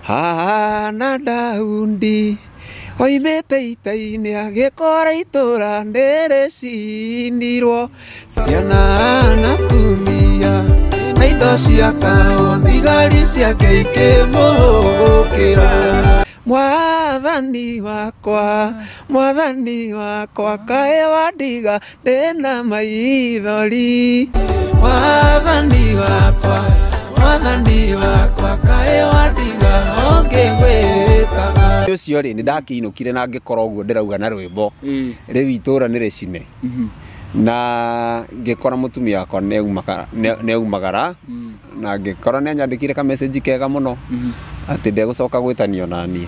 Hana Daudi oimĩte ita-inĩ agĩkora itũra nĩrĩcinirwo, ciana na atumia na indo ciakao, thigari ciake ikĩmũhũgũkĩra. Mwathani wakwa, mwathani wakwa, kaĩ wandiga ndĩna maithori. Mwathani wakwa, mwathani wakwa, kaĩ wandiga ũngĩgwĩtaga. Ũcio rĩ, nĩ ndakĩinũkire na ngĩkora ũguo ndĩrauga na rwĩmbo rĩu itũra nĩ rĩcine, na ngĩkora mũtumia wakwa nĩaumagara, na ngĩkora nĩ anyandĩkire ka message kega mũno atĩ ndegũcoka gwĩtanio naniĩ.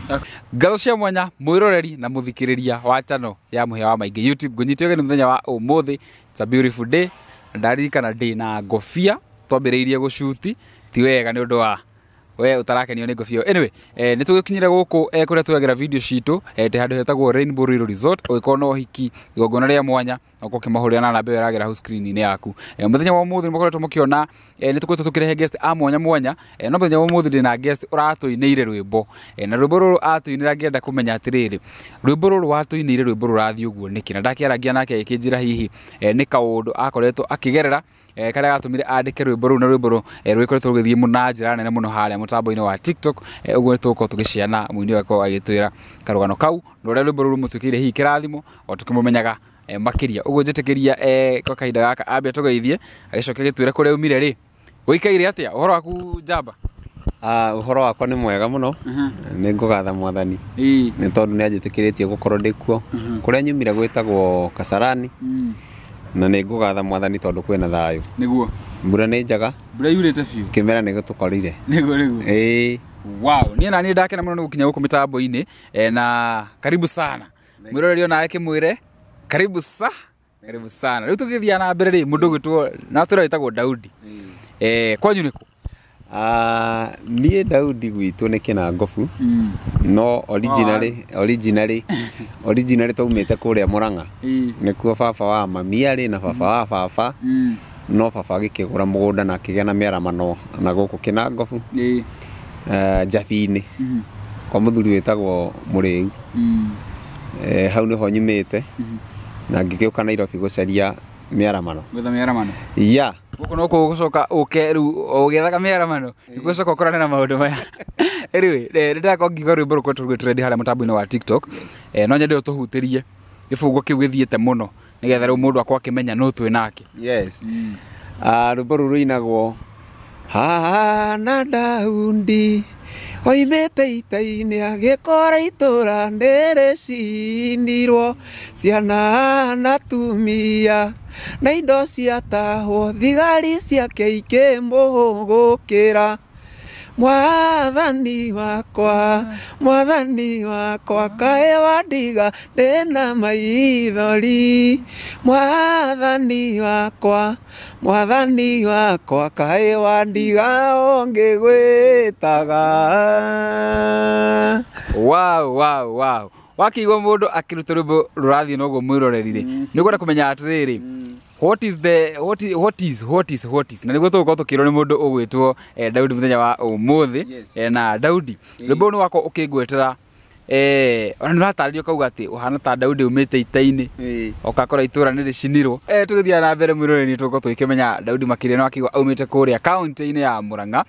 Ngatho cia mwanya mwĩroreri na mũthikĩrĩria wa channel ya Mũhĩa wa Maingĩ YouTube, ngũnyite ũgeni mũthenya wa ũmũthĩ. It's a beautiful day, na ndaririkana ndĩ na ngobia twambĩrĩirie gũcuti ti wega nĩ ũndũ wa we ũtarakenio nĩ ngobia ĩyo. Anyway, nĩ tũgĩkinyire gũkũ kũrĩa tuoyagĩra video citũ, tĩ handũ hetagwo Rainbow Ruiru Resort. Ũgĩkorwo na ũhiki, igongona rĩa mwanya, na ũkorwo ũkĩmahũrĩra na namba ĩyo ĩragera hau screen-inĩ yaku. Mũthenya wa ũmũthĩ nĩ mũkoretwo mũkĩona, nĩ tũkoretwo tũkĩrehe guest a mwanya mwanya, no mũthenya wa ũmũthĩ ndĩ na guest ũratũinĩire rwĩmbo, na rwĩmbo rũrũ atũinĩra, ngĩenda kũmenya atĩrĩrĩ, rwĩmbo rũrũ watũinĩire, rwĩmbo rũrathiĩ ũguo nĩkĩ? Na ndakĩarangia nake agĩkĩnjĩra hihi nĩ kaũndũ akoretwo akĩgerera karĩa gatũmire andĩke rwĩmbo rũu, na rwĩmbo rũ rwĩkoretwo rũgĩthiĩ mũno na njĩra nene mũno harĩa mũtambo-inĩ wa TikTok. Ũguo nĩ tũgũkorwo tũgĩciana mũini ũyũ akorwo agĩtwĩra karũgano kau na ũrĩa rwĩmbo rũu rũmũtuĩkĩire hihi kĩrathimo o tũkĩmũmenyaga makĩria. Ũguo njĩtĩkĩria, kwa kahinda gaka ambe atũgeithie, agĩcoke agĩtwĩre kũrĩa aumire rĩ, gũikaire atĩa. Ũhoro waku, njamba? Ah, ũhoro wakwa nĩ mwega mũno, nĩ ngũgatha mwathani nĩ tondũ nĩ anjĩtĩkĩrĩtie gũkorwo ndĩ kuo. Kũrĩa nyumire gwĩtagwo Kasarani, na nĩ ngũgatha mwathani tondũ kwĩna thayũ. Mbura nĩ njega. Mbura yurĩte biũ. Kĩmera nĩ gĩtũkorire. Nĩguo. Ĩĩ. Wow, niĩ na niĩ ndakena mũno nĩ gũkinya gũkũ mĩtambo-inĩ, na karibu sana mwĩroreri, onawe kĩmwĩre karibu sa karibu sana. Rĩu tũgĩthiĩ na mbere rĩ, mũndũ ũgwĩtwo na tũrĩa wĩtagwo Daudi, kwanyu nĩkũ? Ah, niĩ Daudi gwitũ nĩ Kĩnangobu, no originally twaumĩte kũrĩa Mũrang'a. Nĩkuo baba wa mami arĩ na baba wa baba, no baba agĩkĩgũra mũgũnda na akĩgĩa na mĩaramano na gũkũ Kĩnangobu, Njabi-inĩ, kwa mũthuri wĩtagwo Mũrĩu. Hau nĩho nyumĩte na ngĩgĩũka Nairobi gũcaria mĩaramano. Gwetha mĩaramano. Ya. Gũkũ no gũcoka ũke rĩu ũgĩethaga mĩaramano, nĩguo ũkorane na maũndũ maya. Anyway, nĩ ndĩrakorwo ngiuga rwĩmbo rũkoretwo rũgĩtrend harĩa mũtambo-inĩ wa TikTok. No nyende ũtũhutĩrie gĩbungo kĩu gĩthiĩte mũno, nĩgetha rĩu mũndũ akorwo akĩmenya nũ twĩ nake. Yes. Ah, rwĩmbo rũu rũinagwo Hana Daudi oimĩte ita-inĩ agĩkora itũra nĩrĩcinirwo, ciana na atumia na indo ciatahwo, thigari ciake ikĩmũhũgũkĩra. Mwathani wakwa, mwathani wakwa, kaĩ wandiga ndĩna maithori. Mwathani wakwa, mwathani wakwa, kaĩ wandiga ũngĩgwĩtaga. Wow, wakĩigua mũndũ akĩruta rwĩmbo rũrathiĩ na ũguo, mwĩroreri rĩ, nĩ ũkwenda kũmenya atĩrĩrĩ, what is the what is what is what is what is na nĩguo tũgũkorwo tũkĩrwo nĩ mũndũ ũgwĩtwo Daudi mũthenya wa ũmũthĩ. Na Daudi, rwĩmbo rũu nĩ wakorwo ũkĩngwetera, ona nĩ ũratarĩria ũkauga atĩ ũhana ta Daudi umĩte ita-inĩ, ũgakora itũra nĩ rĩcinirwo. Tũgĩthiĩ na mbere, mwĩroreri, tũgũkorwo tũgĩkĩmenya Daudi makĩria, na wakĩigua aumĩte kũrĩa kaunti-inĩ ya Murang'a,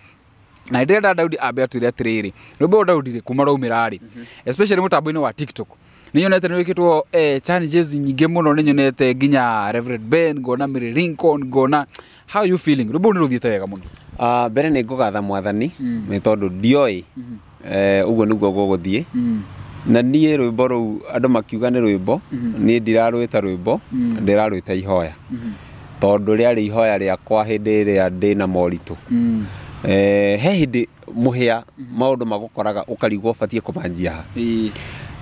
na ndĩrenda Daudi ambe atwĩre atĩrĩrĩ, rwĩmbo rũu Daudi rĩ, kuma raumĩra rĩ, especially mũtambo-inĩ wa TikTok, nĩ nyonete nĩ wĩkĩtwo challenges nyingĩ mũno, nĩ nyonete nginya Reverend Ben, ngona Mary Lincoln, ngona. How are you feeling? Rwĩmbo rũu nĩ rũthiĩte wega mũno. Ah, mbere nĩ ngũgatha mwathani nĩ tondũ ndioĩ ũguo nĩguo gũgũthiĩ. Na niĩ rwĩmbo rũu andũ makiuga nĩ rwĩmbo, niĩ ndirarwĩta rwĩmbo, ndĩrarwĩta ihoya, tondũ rĩarĩ ihoya rĩakwa hĩndĩ ĩrĩa ndĩna moritũ. He hĩndĩ mũhĩa maũndũ magũkoraga ũkarigwo ũbatiĩ kũmanjia ha,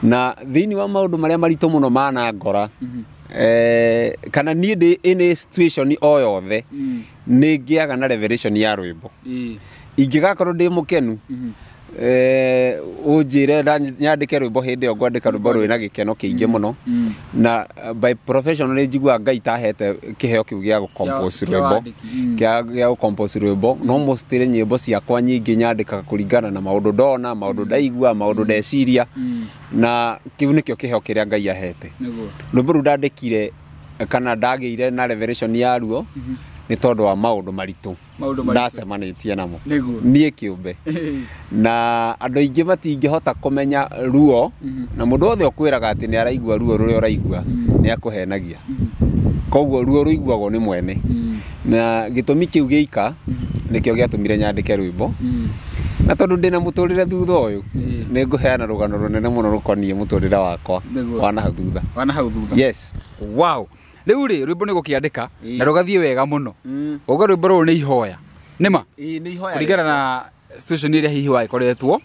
na thĩinĩ wa maũndũ marĩa maritũ mũno manangora, kana niĩ ndĩ in situation o yothe, nĩ ngĩaga na revelation ya rwĩmbo. Ingĩgakorwo ndĩ mũkenu, Ũnjĩre nyandĩke rwĩmbo hĩndĩ ĩyo ngwandĩka rwĩmbo rwĩna gĩkeno kĩingĩ mũno. Na by profession nĩ njiguaga Ngai tahete kĩheo kĩu gĩa gũcompose Kĩa rwĩmbo. wandĩki. Kĩa gũcompose rwĩmbo, no mostly nyĩmbo ciakwa nyingĩ nyandĩkaga kũringana na maũndũ ndona, maũndũ ndaigua, maũndũ ndeciria, na kĩu nĩkĩo kĩheo kĩrĩa Ngai ahete. Rwĩmbo rũu ndandĩkire kana ndagĩire na revelation yaruo nĩ tondũ wa maũndũ maritũ Maũndũ maritũ. ndacemanĩtie namo niĩ kĩũmbe, na andũ aingĩ matingĩhota kũmenya ruo, na mũndũ wothe ũkwĩraga atĩ nĩ araigua ruo rũrĩa ũraigua nĩ akũhenagia. Koguo ruo rũiguagwo nĩ mwene, na gĩtũmi kĩu gĩika nĩkĩo gĩatũmire nyandĩke rwĩmbo. Na tondũ ndĩna mũtũrĩre thutha ũyũ, nĩ ngũheana rũgano rũnene mũno rũkoniĩ mũtũrĩre wakwa wa na hau thutha. Wa na hau thutha. Yes. Wow, rĩu rĩ, rwĩmbo nĩ gũkĩandĩka na rũgathiĩ wega mũno. Uga rwĩmbo rũrũ nĩ ihoya nĩma? Ĩĩ, nĩ ihoya. Kũringana na situation ĩrĩa hihi wagĩkoretwo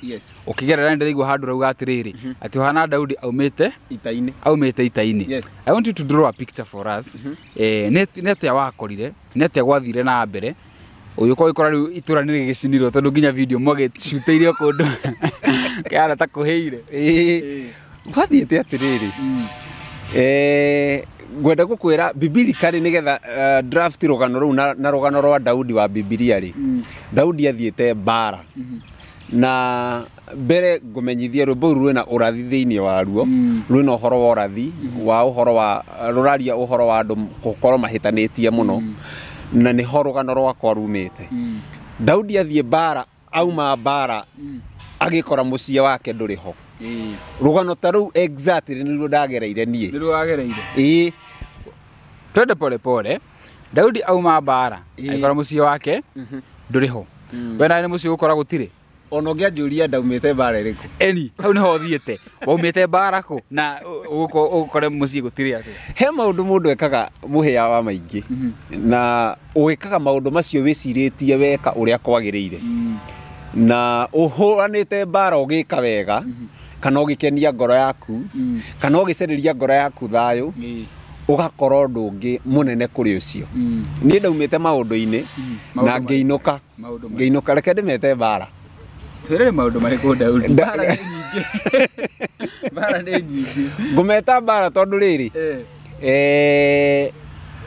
ũkĩgerera, ndĩraigua handũ rauga atĩrĩrĩ, atĩ ũhana Daudi aumĩte ita-inĩ. Aumĩte ita-inĩ. I want you to draw a picture for us. Nĩ atĩa wakorire, nĩ atĩa gwathire na mbere ũgĩũka ũgĩkora rĩu itũra nĩ rĩgĩcinirwo, tondũ nginya video mwagĩcutĩire kũndũ kĩhana ta kũhĩire? Ĩĩ, gwathiĩte atĩrĩrĩ, ngwenda gũkwĩra biblically nĩgetha draft rũgano rũu na rũgano rwa Daudi wa Bibilia rĩ. Daudi athiĩte mbara, na mbere ngũmenyithie rwĩmbo rũu rwĩna ũrathi thĩinĩ waruo, rwĩna ũhoro wa ũrathi wa ũhoro wa rũraria ũhoro wa andũ gũkorwo mahĩtanĩtie mũno, na nĩho rũgano rwakwa rumĩte. Daudi athiĩ mbara, auma mbara, agĩkora mũciĩ wake ndũrĩ ho. Rũgano ta rũu exactly nĩruo ndagereire niĩ. Nĩruo wagereire? Ĩĩ. Twende pole pole. Daudi auma mbara, agĩkora mũciĩ wake ndũrĩ ho. We nawe nĩ mũciĩ ũgũkora gũtirĩ? Ona ũngĩanjũria ndaumĩte mbara ĩrĩkũ? Eni hau nĩho ũthiĩte, waumĩte mbara kũ na ũgũkore mũciĩ gũtirĩ atĩa? He maũndũ mũndũ ekaga mũhĩa wa maingĩ, na ũĩkaga maũndũ macio wĩcirĩtie weka ũrĩa kwagĩrĩire, na ũhũranĩte mbara ũgĩka wega, kana ũgĩkenia ngoro yaku, kana ũgĩcarĩria ngoro yaku thayũ, ũgakora ũndũ ũngĩ mũnene kũrĩ ũcio. Niĩ ndaumĩte maũndũ-inĩ na Maũndũ ngĩinũka. Maũndũ marĩkũ? Ngĩinũka, reke ndĩmete mbara. Twĩre maũndũ marĩkũ, Daudi? Mbara nĩ nyingĩ, mbara nĩ nyingĩ. Ngũmeta mbara tondũ rĩrĩ,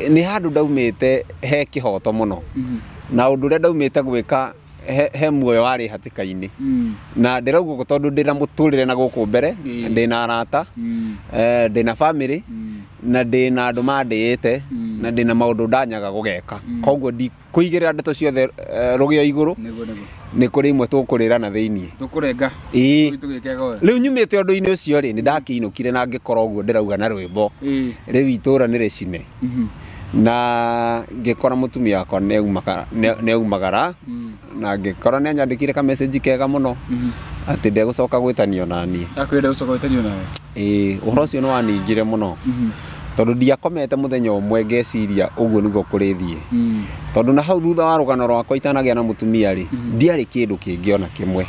nĩ handũ ndaumĩte he kĩhoto mũno, na ũndũ ũrĩa ndaumĩte gwĩka he muoyo warĩ hatĩka-inĩ. Na ndĩrauga ũguo tondũ ndĩna mũtũrĩre na gũkũ mbere, ndĩna arata, ndĩna family, na ndĩna andũ mandĩĩte, na ndĩna maũndũ ndanyaga gũgeka. Koguo ndikũigĩrĩra ndeto ciothe rũgĩo igũrũ. Nĩguo, nĩguo. Nĩ kũrĩ imwe tũkũrĩra na thĩiniĩ. Tũkũrenga. Ĩĩ. Tũgĩkegora. Rĩu nyumĩte ũndũ-inĩ ũcio rĩ, nĩ ndakĩinũkire na ngĩkora ũguo ndĩrauga na rwĩmbo, rĩu itũra nĩ rĩcine, na ngĩkora mũtumia wakwa nĩ aumagara, na ngĩkora nĩ anyandĩkire ka message kega mũno atĩ ndegũcoka gwĩtanio na niĩ. Akwenda gũcoka gwĩtanio nawe? Ĩĩ, ũhoro ũcio nĩ waningire mũno, tondũ ndiakomete mũthenya ũmwe ngeciria ũguo nĩguo kũrĩthiĩ, tondũ na hau thutha wa rũgano rwakwa itanagĩa na mũtumia rĩ, ndiarĩ kĩndũ kĩngĩ ona kĩmwe,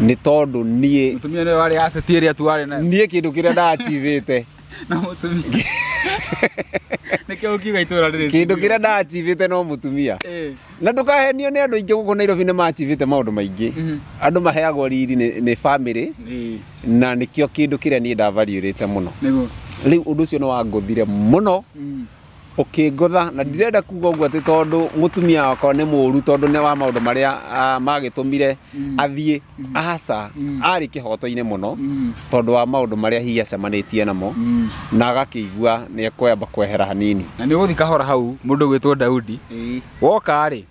nĩ tondũ niĩ Mũtumia nĩwe warĩ asset ĩrĩa tu warĩ nayo. Niĩ kĩndũ kĩrĩa ndachivĩte Na mũtumia nĩkĩo ũkiuga itũra rĩrĩ. Kĩndũ kĩrĩa ndachivĩte no mũtumia. Na ndũkahenio nĩ andũ aingĩ gũkũ Nairobi nĩ machivĩte maũndũ maingĩ. Andũ maheagwo riri nĩ family, na nĩkĩo kĩndũ kĩrĩa niĩ ndavariũrĩte mũno. Rĩu ũndũ ũcio nĩ wangũthire mũno, ũkĩngũtha, na ndirenda kuga ũguo atĩ tondũ mũtumia wakwa nĩ mũũru, tondũ nĩ wa maũndũ marĩa magĩtũmire athiĩ, aca, arĩ kĩhoto-inĩ mũno, tondũ wa maũndũ marĩa hihi acemanĩtie namo, na agakĩigua nĩ ekwamba kwehera hanini. Na nĩ ũgũthiĩ kahora hau mũndũ ũgwĩtwo Daudi. Woka rĩ,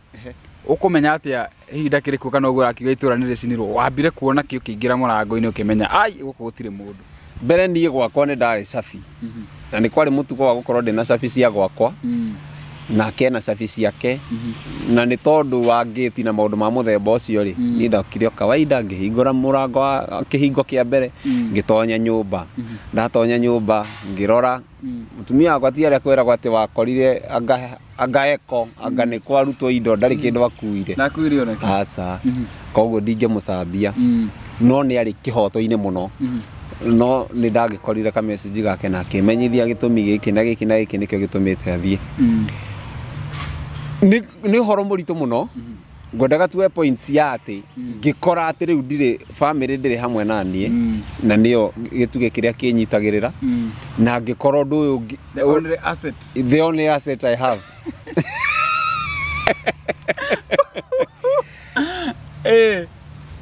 ũkũmenya atĩa hihi ndakĩrĩ kuo, kana ũguo ũrakiuga itũra nĩ rĩcinirwo? Wambire kuona kĩ ũkĩingĩra mũrango-inĩ ũkĩmenya ai gũkũ gũtirĩ mũndũ? Mbere niĩ gwakwa nĩ ndarĩ cabi, na nĩ kwarĩ mũtugo wa gũkorwo ndĩna cabi cia gwakwa, nake ena cabi ciake, na nĩ tondũ wa ngĩti na maũndũ ma mũthemba ũcio rĩ, niĩ ndokire o kawaida, ngĩhingũra mũrango wa kĩhingo kĩa mbere, ngĩtonya nyũmba. Ndatonya nyũmba ngĩrora mũtumia wakwa, ti arĩa kwĩragwo atĩ wakorire anga eko anga nĩ kwarutwo indo, ndarĩ kĩndũ akuire. Ndakuire ona kĩ? Aca, koguo ndingĩmũcambia, no nĩ arĩ kĩhoto-inĩ mũno. No nĩ ndagĩkorire ka message gake na akĩmenyithia gĩtũmi gĩkĩ na gĩkĩ na gĩkĩ nĩkĩo gĩtũmĩte athiĩ. Nĩ ũhoro mũritũ mũno, Ngwendaga tuwe point ya atĩ ngĩkora atĩ rĩu ndirĩ family, ndĩrĩ hamwe na niĩ, na nĩyo gĩtugĩ kĩrĩa kĩnyitagĩrĩra, na ngĩkora ũndũ ũyũ The only asset. The only asset I have.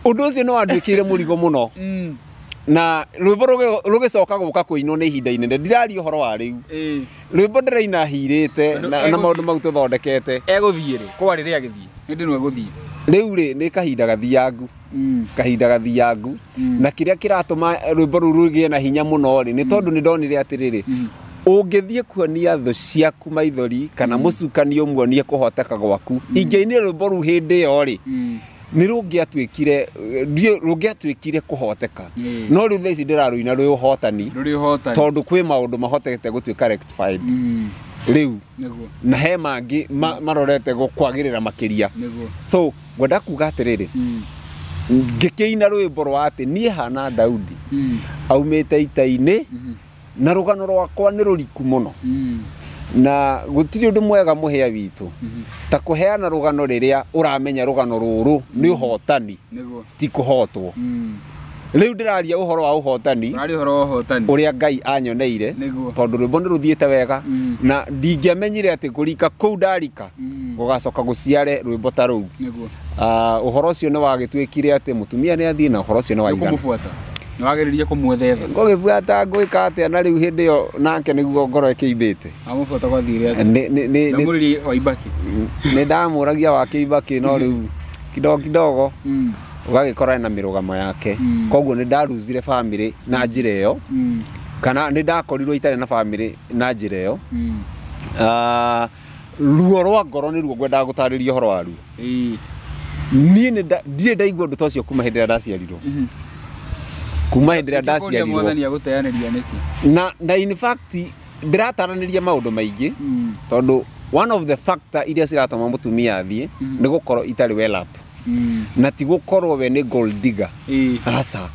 Ũndũ ũcio nĩ wanduĩkĩire mũrigo mũno, na rwĩmbo rũgĩcoka gũka kũinwo nĩ ihinda inene. Ndiraria ũhoro wa rĩu, rwĩmbo ndĩraina hirĩte na maũndũ mau tũthondekete. Egũthiĩ rĩ? Kwa rĩrĩa agĩthiĩ hĩndĩ ĩno egũthiĩ. Rĩu rĩ, nĩ kahinda gathiangu, kahinda gathiangu, na kĩrĩa kĩratũma rwĩmbo rũu rũgĩe na hinya mũno rĩ, nĩ tondũ nĩ ndonire atĩrĩrĩ, ũngĩthiĩ kuonia thũ ciaku maithori kana mũcukani ũmuonie kũhoteka gwaku, ingĩainire rwĩmbo rũu hĩndĩ ĩyo rĩ, nĩ rũngĩatuĩkire, rũngĩatuĩkire kũhoteka. No rĩu thaa ici ndĩrarũina rwĩ ũhotani. Rũrĩ ũhotani. Tondũ kwĩ maũndũ mahotete gũtuĩka rectified rĩu, Nĩguo. na he mangĩ marorete kwagĩrĩra makĩria. Nĩguo. So ngwenda kuga atĩrĩrĩ, ngĩkĩina rwĩmbo rwa atĩ niĩ hana Daudi aumĩte ita-inĩ, na rũgano rwakwa nĩ rũriku mũno, na gũtirĩ ũndũ mwega mũhĩa witũ ta kũheana rũgano rĩrĩa ũramenya rũgano rũrũ nĩ ũhotani, Nĩguo. ti kũhotwo. Rĩu ndĩraria ũhoro wa ũhotani. Ũraria ũhoro wa ũhotani. Ũrĩa Ngai anyoneire. Nĩguo. Tondũ rwĩmbo nĩ rũthiĩte wega, na ndingĩamenyire atĩ kũrika kũu ndarika gũgacoka gũciare rwĩmbo ta rũu. Nĩguo. Ũhoro ũcio nĩ wagĩtuĩkire atĩ mũtumia nĩ athiĩ, na ũhoro ũcio nĩ waigana. Kũmũbuata nĩ wagĩrĩrie kũmwethetha. Ngũgĩbuata ngwĩka atĩa? Na rĩu hĩndĩ ĩyo nake nĩguo ngoro ĩkĩimbĩte. Wamũbuata gwathire atĩa? Nĩ Ndamũrĩrie wa Ibaki. Nĩ ndamũragia wa Kĩibakĩ, no rĩu kidogo kidogo ũgagĩkora ena mĩrũgamo yake. Koguo nĩ ndaruzire family na njĩra ĩyo, kana nĩ ndakorirwo itarĩ na family na njĩra ĩyo. Ruo rwa ngoro nĩruo ngwendaga gũtarĩria ũhoro waruo. Niĩ ndirĩ ndaigua ũndũ ta ũcio kuma hĩndĩ ĩrĩa ndaciarirwo, kuma hĩndĩ ĩrĩa ndaciarirwo. Mwathani agũteanĩria nĩkĩ? Na in fact ndĩrataranĩria maũndũ maingĩ, tondũ one of the factor iria ciratũma mũtumia athiĩ nĩ gũkorwo itarĩ well up, na ti gũkorwo we nĩ gold digger. Aca,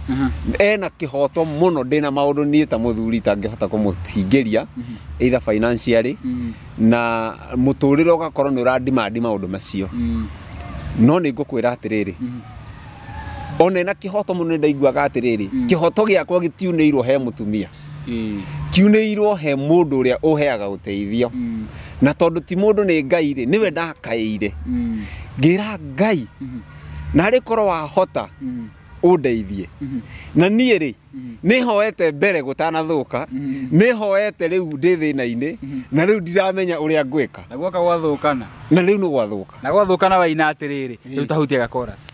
ena kĩhoto mũno. Ndĩna maũndũ niĩ ta mũthuri itangĩhota kũmũhingĩria, either financially, na mũtũrĩre ũgakorwo nĩ ũrandimandi maũndũ macio. No nĩ ngũkwĩra atĩrĩrĩ, ona ena kĩhoto mũno, nĩ ndaiguaga atĩrĩrĩ, kĩhoto gĩakwa gĩtiunĩirwo he mũtumia, kiunĩirwo he mũndũ ũrĩa ũheaga ũteithio. Na tondũ ti mũndũ nĩ Ngai rĩ, nĩwe ndakaĩire, ngĩra Ngai, narĩ korwo wahota ũndeithie. Na niĩ rĩ, nĩ hoete mbere gũtanathũka, nĩ hoete rĩu ndĩ thĩna-inĩ, na rĩu ndiramenya ũrĩa ngwĩka. Na guoka gwathũkana. Na rĩu nĩ gwathũka. Na gwathũkana waina atĩrĩrĩ, rĩu tahutia ga chorus.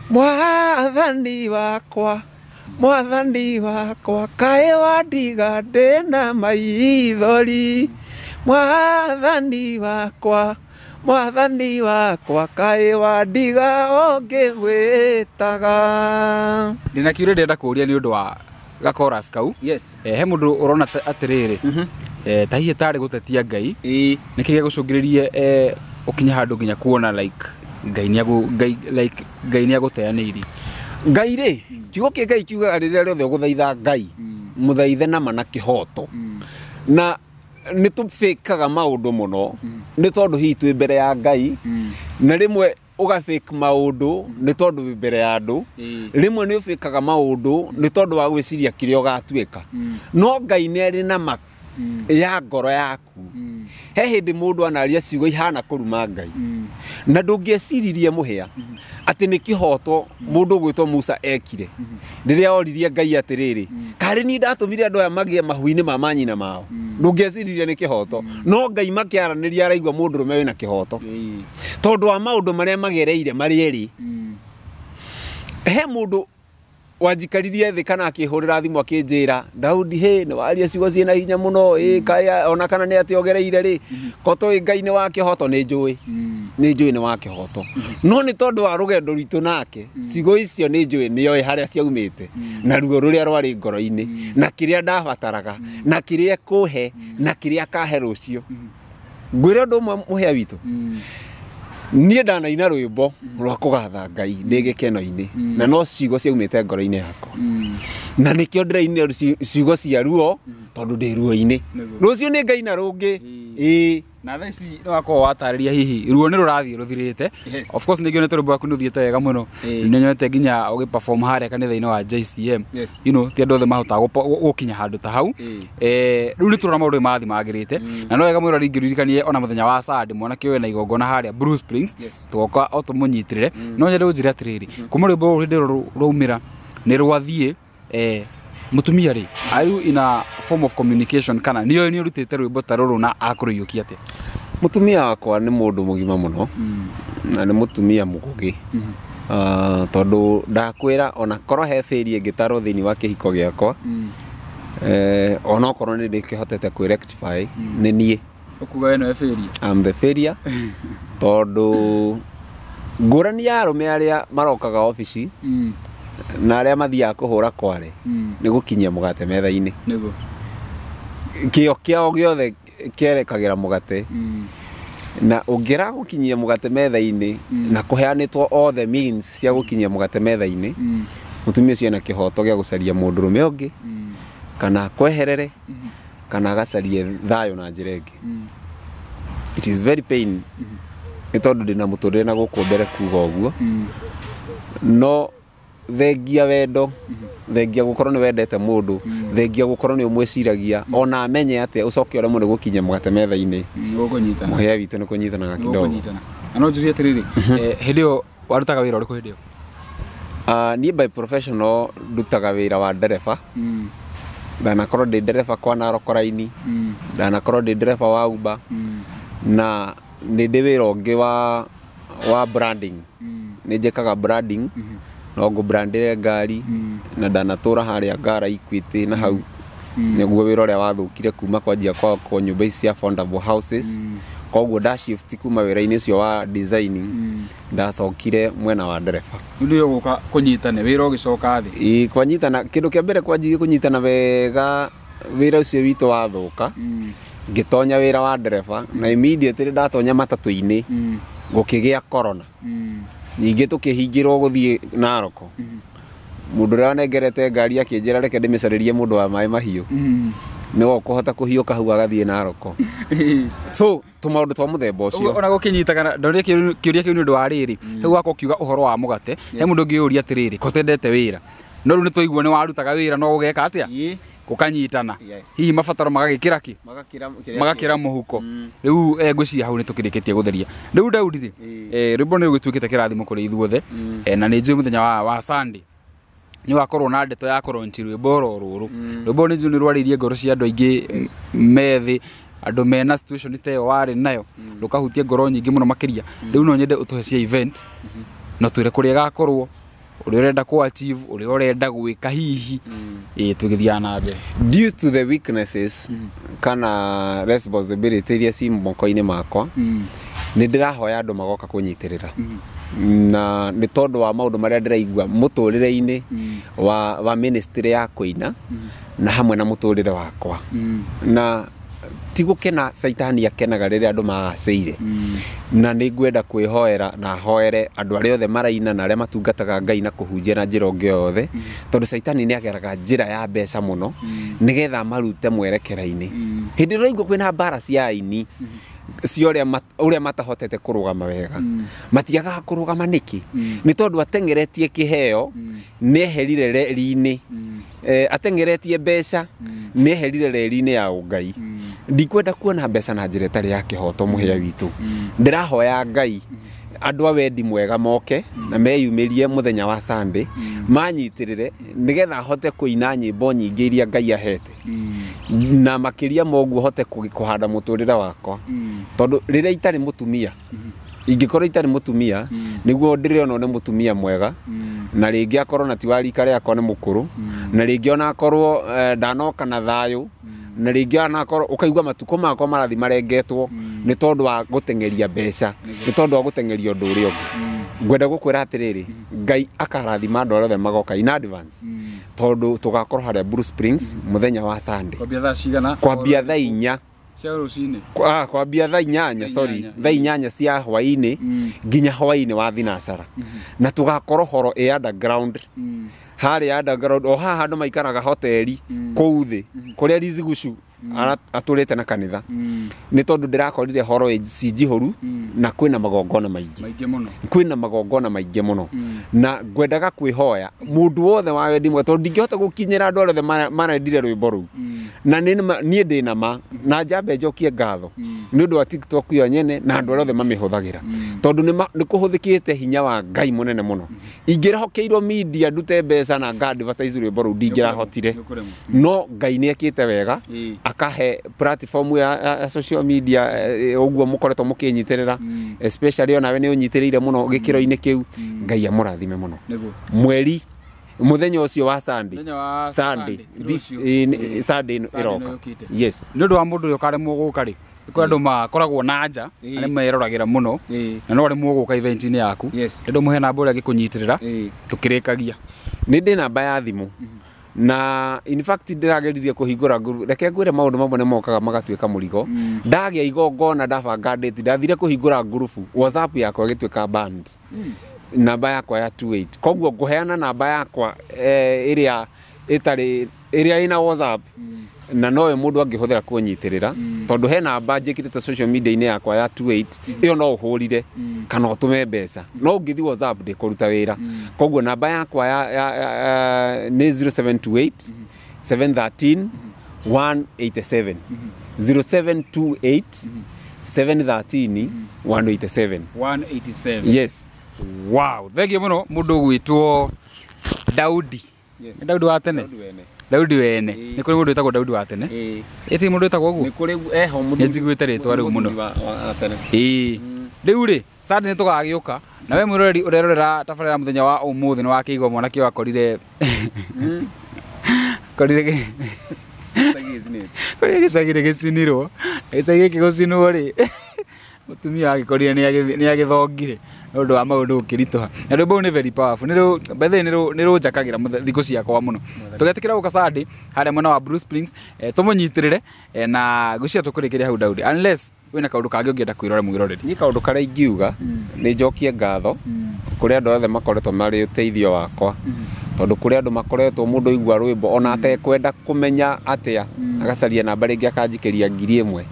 Mwathani wakwa, Mwathani wakwa, kaĩ wandiga ndĩna maithori. Mwathani wakwa, Mwathani wakwa, kaĩ wandiga ũngĩgwĩtaga. Ndĩna kĩũria ndĩrenda kũũria nĩ ũndũ wa ga chorus kau. Yes. He mũndũ ũrona atĩrĩrĩ, ta hihi tarĩ gũtetia Ngai, nĩkĩ gĩagũcũngĩrĩrie ũkinye handũ nginya kuona like Ngai nĩagũ Ngai, like Ngai nĩagũteanĩirie? Ngai rĩ, kiugo kĩa Ngai kiugaga rĩrĩa rĩothe ũgũthaitha Ngai, mũthaithe nama na kĩhoto. Na nĩ tũbĩkaga maũndũ mũno nĩ tondũ hihi twĩ mbere ya Ngai, na rĩmwe ũgabĩk maũndũ nĩ tondũ wĩ mbere ya andũ, rĩmwe nĩ ũbĩkaga maũndũ nĩ tondũ wa gwĩciria kĩrĩa ũgatuĩka. No Ngai nĩ arĩ na ma ya ngoro yaku. He hĩndĩ mũndũ anaria ciugo ihana kũruma Ngai, na ndũngĩeciririe mũhĩa atĩ nĩ kĩhoto mũndũ ũgwĩtwo Musa ekire rĩrĩa oririe Ngai atĩrĩrĩ, karĩ niĩ ndatũmire andũ aya magĩe mahu-inĩ ma manyina mao? Ndũngĩeciririe nĩ kĩhoto, no Ngai makĩaranĩria araigua mũndũrũme wĩna kĩhoto, tondũ wa maũndũ marĩa magereire marĩ erĩ. He mũndũ wanjikaririe thĩ kana akĩhũrĩra thimũ akĩnjĩra, "Daudi, hĩ, nĩ waria ciugo ciĩna hinya mũno ĩ, kaya ona kana nĩ atĩ ogereire rĩ, ko tũĩ Ngai nĩ wa kĩhoto." Nĩ njũĩ, nĩ njũĩ nĩ wa kĩhoto, no nĩ tondũ wa rũgendo rwitũ nake, ciugo icio nĩ njũĩ nĩoĩ harĩa ciaumĩte, na ruo rũrĩa rwarĩ ngoro-inĩ, na kĩrĩa ndabataraga, na kĩrĩa ekũhe, na kĩrĩa akahe rũciũ. Ngwĩre ũndũ ũmwe mũhĩa witũ, niĩ ndanaina rwĩmbo rwa kũgatha Ngai ndĩ gĩkeno-inĩ, na no ciugo ciaumĩte ngoro-inĩ yakwa, na nĩkĩo ndĩrainire ciugo cia ruo, tondũ ndĩ ruo-inĩ. Nĩguo. Rũciũ nĩ ngaina rũngĩ, ĩĩ. Na thaa ici nĩ wakorwo watarĩria hihi ruo nĩ rũrathiĩ rũthirĩte. Yes. Of course nĩ ngĩonete rwĩmbo rwaku nĩ ũthiĩte wega mũno. Ĩĩ. Nĩ nyonete nginya ũgĩ perform harĩa kanitha-inĩ wa JCM. Yes. Ti andũ othe mahotaga gũkinya handũ ta hau. Ĩĩ. Rĩu nĩ tũrona maũndũ marathiĩ magĩrĩte. Na no wega mwĩrori ngĩririkanie ona mũthenya wa Sunday mwanake ũyũ na igongona harĩa Blue Springs. Yes. Tũgoka o tũmũnyitĩrĩre. No nyende ũnjĩre atĩrĩrĩ, kuma rwĩmbo rũrũ hĩndĩ ĩyo rwaumĩra nĩ rwathiĩ, mũtumia rĩ, are you in a form of communication kana nĩ nĩ ũrutĩte rwĩmbo ta rũrũ na akũrũiyũkia atĩa? Mũtumia wakwa nĩ mũndũ mũgima mũno na nĩ mũtumia mũgũgĩ. Tondũ ndakwĩra ona korwo he failure ĩngĩtarwo thĩinĩ wa kĩhiko gĩakwa, onokorwo nĩ ndĩkĩhotete kwĩ rectify nĩ niĩ. Ũkuga we nĩwe failure? I'm the failure tondũ ngũrani ya arũme arĩa marokaga obici na arĩa mathiaga kũhũra kware nĩ gũkinyia mũgate metha-inĩ. Nĩguo. Kĩo kĩao gĩothe kĩerekagĩra mũgate. Na ũngĩra gũkinyia mũgate metha-inĩ na kũheanĩtwo all the means cia gũkinyia mũgate metha-inĩ, mũtumia ũcio ena kĩhoto gĩa gũcaria mũndũrũme ũngĩ kana akweherere kana agacarie thayũ na njĩra ĩngĩ. It is very pain nĩ tondũ ndĩna mũtũrĩre na gũkũ mbere kuga ũguo, no thengia wendo, thengia gũkorwo nĩ wendete mũndũ, thengia gũkorwo nĩ ũmwĩciragia ona amenye atĩa ũcoke ũremwo nĩ gũkinyia mũgate metha-inĩ. Gũkũnyitana. Mũhĩa witũ nĩ kũnyitanaga kidogo. Gũkũnyitana. Na no njũrie atĩrĩrĩ, hĩndĩ ĩyo warutaga wĩra ũrĩkũ hĩndĩ ĩyo? Niĩ by professional ndutaga wĩra wa ndereba. Ndanakorwo ndĩ ndereba kwa Narok Line, ndanakorwo ndĩ ndereba wa Uber, na nĩ ndĩ wĩra ũngĩ wa branding. Nĩ njĩkaga branding, no ngũbrandĩre ngari, na ndanatũra harĩa Ngara Equity na hau nĩguo wĩra ũrĩa wathũkire kuma kwanjia kwa nyũmba ici cia affordable houses. Koguo nda shift kuma wĩra-inĩ ũcio wa designing, ndacokire mwena wa ndereba. Rĩu nĩyo gũka kũnyitane wĩra ũgĩcoka thĩ. Ĩĩ, kwanyitana kĩndũ kĩa mbere kwanjirie kũnyitana wega wĩra ũcio witũ wathũka, ngĩtonya wĩra wa ndereba na immediately ndatonya matatũ-inĩ gũkĩgĩa corona. Ningĩ tũkĩhingĩrwo gũthiĩ Narok. Mũndũ ũrĩa wanengerete ngari akĩnjĩra reke ndĩmĩcarĩrie mũndũ wa maĩ mahiũ, nĩwe ũkũhota kũhiũka hau agathiĩ Narok. So tũmaũndũ twa mũthemba ũcio. Ona gũkĩnyitana ndonire kĩũria kĩu nĩ ũndũ wa rĩrĩ, hau wakorwo ũkiuga ũhoro wa mũgate, he mũndũ ũngĩũria atĩrĩrĩ, ko tendete wĩra, no rĩu nĩ twaigua nĩ warutaga wĩra no ũgeka atĩa? Gũkanyitana. Hihi mabataro magagĩkĩra kĩ? Magakĩra mũhuko. Rĩu ngwĩciria hau nĩ tũkĩrĩkĩtie gũtheria. Rĩu Daudi rĩ, rwĩmbo nĩ rũgĩtuĩkĩte kĩrathimo kũrĩ ithuothe, na nĩ njũĩ mũthenya wa Sunday nĩ wakorwo na ndeto ya kũronchi rwĩmbo oro rũrũ. Rwĩmbo nĩ njũĩ nĩ rwarĩirie ngoro cia andũ aingĩ methĩ, andũ mena situation ta ĩyo warĩ nayo, rũkahutia ngoro nyingĩ mũno makĩria. Rĩu no nyende ũtũhe cia event, na twĩre kũrĩa ĩgakorwo, ũrĩa ũrenda kũ achieve, ũrĩa ũrenda gwĩka hihi, tũgĩthiaga na mbere. Due to the weaknesses kana responsibility iria ci moko-inĩ makwa, nĩ ndĩrahoya andũ magoka kũnyitĩrĩra. Na nĩ tondũ wa maũndũ marĩa ndĩraigua mũtũrĩre-inĩ wa ministry ya kũina na hamwe na mũtũrĩre wakwa. Na ti gũkena caitani akenaga rĩrĩa andũ magacĩire. Na nĩ ngwenda kwĩhoera na hoere andũ arĩa othe maraina na arĩa matungataga Ngai na kũhunjia na njĩra ĩngĩ o yothe, tondũ caitani nĩ ageraga njĩra ya mbeca mũno nĩgetha marute mwerekera-inĩ. Hĩndĩ ĩrĩa ũraigua kwĩna mbara cia aini cia ũrĩa matahotete kũrũgama wega, matiagaga kũrũgama nĩkĩ? Nĩ tondũ ateng'eretie kĩheo, nĩeherire reri-inĩ. Ateng'eretie mbeca, nĩeherire reri-inĩ ya ũngai. Ndikwenda kuona mbeca na njĩra ĩtarĩ ya kĩhoto mũhĩa witũ. Ndĩrahoya Ngai andũ a wendi mwega moke na meyumĩrie mũthenya wa Sunday, manyitĩrĩre nĩgetha hote kũina nyĩmbo nyingĩ iria Ngai ahete. Na makĩria ma ũguo hote kũhanda mũtũrĩre wakwa. Tondũ rĩrĩa itarĩ mũtumia, ingĩkorwo itarĩ mũtumia, nĩguo ndĩrĩonwo nĩ mũtumia mwega, na rĩngĩ akorwo na ti wa rika rĩakwa nĩ mũkũrũ, na rĩngĩ ona akorwo ndanoka na thayũ, na rĩngĩ ona akorwo ũkaigua matukũ makwa marathiĩ marengetwo nĩ tondũ wa gũteng'eria mbeca, nĩ tondũ wa gũteng'eria ũndũ ũrĩa ũngĩ. Ngwenda gũkwĩra atĩrĩrĩ, Ngai akarathima andũ arĩa othe magoka in advance, tondũ tũgakorwo harĩa Blue Springs mũthenya wa Sunday. Kwambia thaa cigana? Kwambia thaa inya. Cia rũcinĩ? Kwambia thaa inyanya, sorry, thaa inyanya cia hwaĩ-inĩ nginya hwaĩ-inĩ wa thinacara. Na tũgakorwo horo ĩ underground. Harĩa underground, o haha andũ maikaraga hoteli kũu thĩ, kũrĩa Rizigucu Atũrĩte na kanitha nĩ tondũ ndĩrakorire horo ci njihũru na kwĩna magongona maingĩ maingĩ mũno. Kwĩna magongona maingĩ mũno na ngwendaga kwĩhoya mũndũ wothe wa wendi mwega, tondũ ndingĩhota gũkinyĩra andũ arĩa othe marendire rwĩmbo rũu. Na niĩ ndĩ na ma na njambe njokie ngatho nĩ ũndũ wa TikTok yo nyene na andũ arĩa othe mamĩhũthagĩra, tondũ nĩ kũhũthĩkĩte hinya wa Ngai mũnene mũno. Ingĩrehokeirwo media ndute mbeca na nga advertise rwĩmbo rũu, ndingĩrahotire. Nĩũkũremwo. No Ngai nĩ ekĩte wega, akahe platform ya social media, ũguo mũkoretwo mũkĩnyitĩrĩra, especially onawe nĩ ũnyitĩrĩire mũno gĩkĩro-inĩ kĩu. Ngai amũrathime mũno. Nĩguo. Mweri mũthenya ũcio wa Sunday. Mũthenya wa Sunday. Sunday, This rũciũ. Sunday ĩno Sunday ĩno ĩroka. yũkĩte. Yes. Nĩ ũndũ wa mũndũ ũrĩa ũkaremwo gũka rĩ, kwĩ andũ makoragwo na nja na nĩ meroragĩra mũno na no aremwo gũka event-inĩ yaku. Yes. Nĩ ndũmũhe namba ũrĩa angĩkũnyitĩrĩra tũkĩrĩkagia. Nĩ ndĩ namba ya thimũ na in fact ndĩrageririe kũhingũra group. Reke ngwĩre, maũndũ mamwe nĩ mokaga magatuĩka mũrigo. Ndagĩa igongona, ndabanga date, ndathire kũhingũra group, WhatsApp yakwa ĩgĩtuĩka banned, namba yakwa ya 28. Koguo ngũheana namba yakwa ĩrĩa ĩtarĩ, ĩrĩa ĩna WhatsApp na noyo mũndũ angĩhũthĩra kũnyitĩrĩra, tondũ he namba njĩkĩrĩte social media-inĩ yakwa ya 28. Ĩyo no ũhũrire kana ũtũme mbeca, no ũngĩthiĩ WhatsApp ndĩkũruta wĩra. Koguo namba yakwa ya nĩ 0728 713 187, 0728 713 187. 187. Yes. Wow, thengiũ mũno mũndũ ũgwĩtwo Daudi. Yes. Nĩ Daudi wa tene? Daudi wene. Nĩ kũrĩ mũndũ wĩtagwo Daudi wa tene? Ĩti mũndũ wĩtagwo ũguo? Nĩ kũrĩ eho. Nĩ njiguĩte rĩtwa rĩu mũno. Wa tene. Ĩĩ. Rĩu rĩ, Sunday nĩ tũgagĩũka na we mwĩroreri ũrerorera tabarĩra ya mũthenya wa ũmũthĩ, nĩ wakĩigua mwanake ũyũ akorire korire korire gĩcagi nĩ gĩcinirwo. Gĩcagi gĩkĩ gũcinwo rĩ, mũtumia agĩkorire nĩ agĩthongire nĩ ũndũ wa maũndũ gũkĩritũha. Na rwĩmbo rũu nĩ very powerful. Nĩ rũ by the way, nĩ rũnjakagĩra thikũ ciakwa mũno. Tũgetĩkĩra gũka Sunday harĩa mwena wa Blue Springs, tũmũnyitĩrĩre, na ngwĩciria tũkũrĩkĩria hau Daudi, unless wĩna kaũndũ kangĩ ũngĩenda kwĩrora mwĩroreri. Niĩ kaũndũ karĩa ingiuga nĩ njokie ngatho kũrĩ andũ othe makoretwo marĩ ũteithio wakwa, tondũ kũrĩ andũ makoretwo mũndũ aigua rwĩmbo ona atekwenda kũmenya atĩa, agacaria namba rĩngĩ akanjikĩria 1000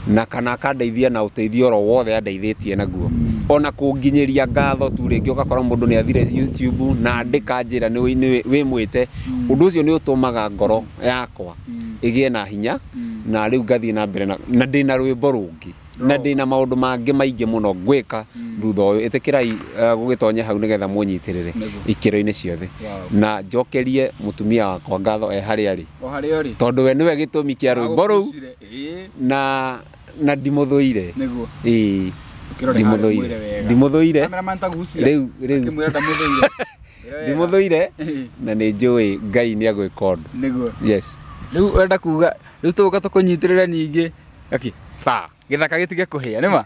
na kana akandeithia na ũteithio oro wothe andeithĩtie naguo, ona kũnginyĩria ngatho tu. Rĩngĩ ũgakora mũndũ nĩ athire YouTube na andĩka njĩra nĩ wĩmwĩte. Ũndũ ũcio nĩ ũtũmaga ngoro yakwa ĩgĩe na hinya na rĩu ngathiĩ na mbere na ndĩna rwĩmbo rũngĩ na ndĩna maũndũ mangĩ maingĩ mũno ngwĩka thutha ũyũ. Ĩtĩkĩrai gũgĩtonya hau nĩgetha mũnyitĩrĩre ikĩro-inĩ ciothe. Na njokerie mũtumia wakwa ngatho e harĩa arĩ, O harĩa ũrĩ. tondũ we nĩwe gĩtũmi kĩa rwĩmbo rũu na ndimũthũire. Nĩguo. Ĩĩ. Ũkĩrore harĩa Ndimũthũire. mwĩre wega. Ndimũthũire. Cameraman tagucia. Rĩu Akĩmwĩra ndamũthũire. Ĩra wega. Ndimũthũire na nĩ njũĩ Ngai nĩ agwĩka ũndũ. Nĩguo. Yes. Rĩu ũrenda kuga rĩu tũgũka tũkũnyitĩrĩre ningĩ. Okay, sawa, gĩthaka gĩtige kũhĩa nĩ ma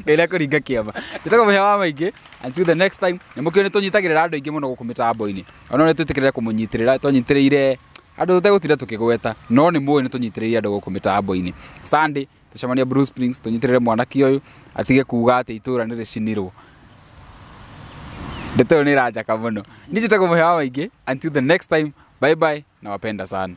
Ngai nĩ akũringa kĩama. Njĩtagwo Mũhĩa wa Maingĩ, until the next time. Nĩ mũkĩo nĩ tũnyitagĩrĩra andũ aingĩ mũno gũkũ mĩtambo-inĩ, ona nĩ twĩtĩkĩrĩre kũmũnyitĩrĩra. Twanyitĩrĩire andũ tũtegũtinda tũkĩgweta, no nĩ mũĩ nĩ tũnyitĩrĩire andũ gũkũ mĩtambo-inĩ. Sunday tũcemania Blue Springs, tũnyitĩrĩre mwanake ũyũ atige kuga atĩ itũra nĩ rĩcinirwo. Ndeto ĩyo nĩ ĩranjaka mũno. Niĩ njĩtagwo Mũhĩa wa Maingĩ, until the next time, bye bye, nawapenda sana.